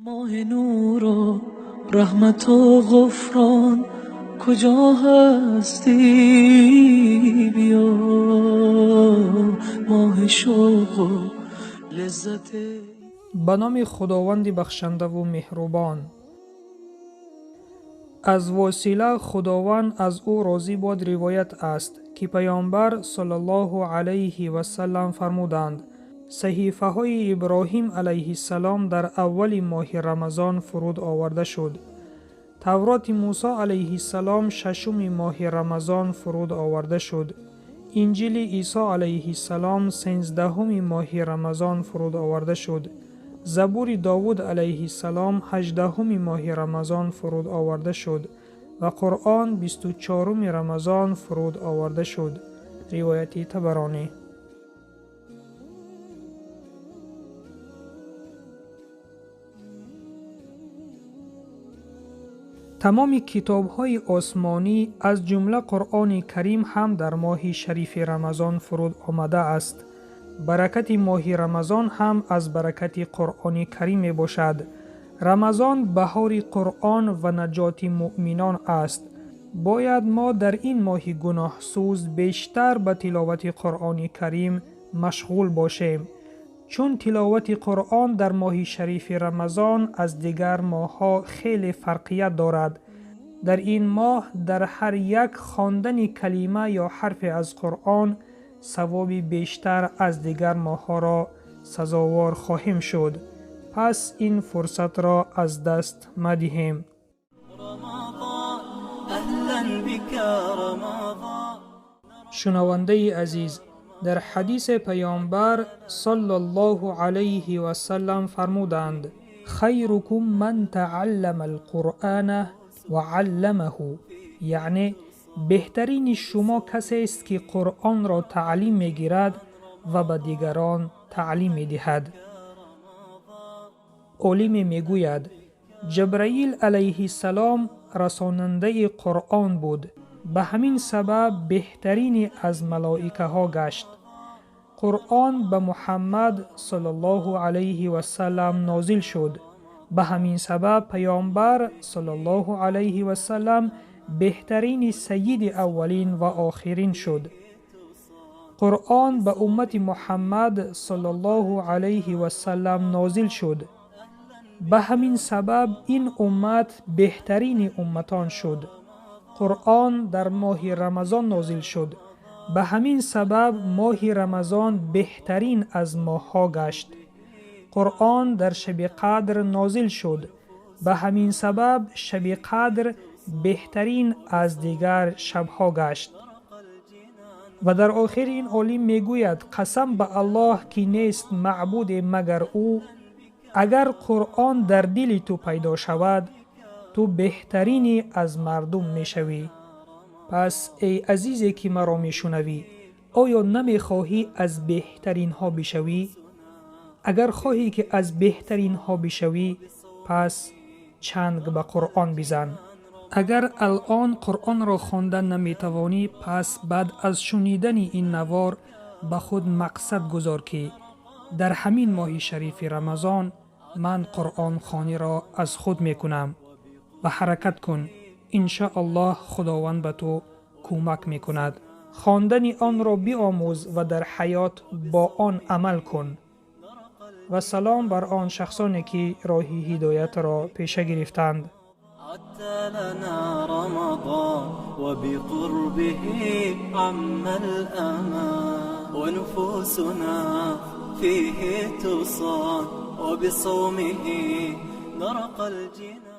Моҳи нуру раҳмату ғуфрон, куҷо ҳастӣ, биё. Моҳи шавқу лаззат. Ба номи Худованди бахшандаву меҳрубон. Аз Восила, Худованд аз ӯ розӣ бод, ривоят аст, ки Паёмбар саллаллоҳу алайҳи васаллам фармуданд: саҳифаҳои Иброҳим алайҳиссалом дар аввали моҳи Рамазон фуруд оварда шуд, Тавроти Мусо алайҳиссалом шашуми моҳи Рамазон фуруд оварда шуд, Инҷили Исо алайҳиссалом 13-уми моҳи Рамазон фуруд оварда шуд, Забури Довуд алайҳиссалом 18-уми моҳи Рамазон фуруд оварда шуд ва Қуръон 24-уми Рамазон фуруд оварда шуд. Ривояти Табаронӣ. Тамоми китобҳои осмонӣ, аз ҷумла Қуръони Карим ҳам дар моҳи шарифи Рамазон фуруд омадааст. Баракати моҳи Рамазон ҳам аз баракати Қуръони Карим мебошад. Рамазон баҳори Қуръон ва наҷоти муъминон аст. Бояд мо дар ин моҳи гуноҳсӯз бештар ба тиловати Қуръони Карим машғул бошем, чун тиловати Қуръон дар моҳи шарифи Рамазон аз дигар моҳҳо хеле фарқият дорад. Дар ин моҳ дар ҳар як хондани калима ё ҳарфе аз Қуръон савоби бештар аз дигар моҳҳоро сазовор хоҳем шуд. Пас ин фурсатро аз даст мадиҳем. Шунавандаи азиз, дар ҳадисе Паёмбар саллаллоҳу алайҳи васаллам фармуданд: хайрукум ман тааллама алқуръана ва алламаҳу, яъне беҳтарини шумо касест, ки Қуръонро таълим мегирад ва ба дигарон таълим медиҳад. Олиме мегӯяд: Ҷабраил алайҳиссалом расонандаи Қуръон буд, ба ҳамин сабаб беҳтарини аз малоикаҳо гашт. Қуръон ба Муҳаммад саллаллоҳу алайҳи васаллам нозил шуд, ба ҳамин сабаб Паёмбар саллаллоҳу алайҳи васаллам беҳтарини сайиди аввалин ва охирин шуд. Қуръон ба уммати Муҳаммад саллаллоҳу алайҳи васаллам нозил шуд, ба ҳамин сабаб ин уммат беҳтарини умматон шуд. Қуръон дар моҳи Рамазон нозил шуд, ба ҳамин сабаб моҳи Рамазон беҳтарин аз моҳҳо гашт. Қуръон дар шаби Қадр нозил шуд, ба ҳамин сабаб шаби Қадр беҳтарин аз дигар шабҳо гашт. Ва дар охир ин олим мегӯяд: қасам ба Аллоҳ, ки нест маъбуде магар ӯ, агар Қуръон дар дили ту пайдо шавад, ту беҳтарини аз мардум мешавӣ. Пас эй азизе, ки маро мешунавӣ, оё намехоҳӣ аз беҳтаринҳо бишавӣ? Агар хоҳӣ, ки аз беҳтаринҳо бишавӣ, пас чанг ба Қуръон бизан. Агар алъон Қуръонро хонда наметавонӣ, пас баъд аз шунидани ин навор ба худ мақсад гузор, ки дар ҳамин моҳи шарифи Рамазон ман қуръонхониро аз худ мекунам, ва ҳаракат кун. Иншоаллоҳ, Худованд ба ту кӯмак мекунад. Хондани онро биомӯз ва дар ҳаёт бо он амал кун. Ва салом бар он шахсоне, ки роҳи ҳидоятро пеша гирифтанд. لنا رمضان وبقربه عم الأمان، ونفوسنا فيه تصان، وبصومه نرقى الجنان.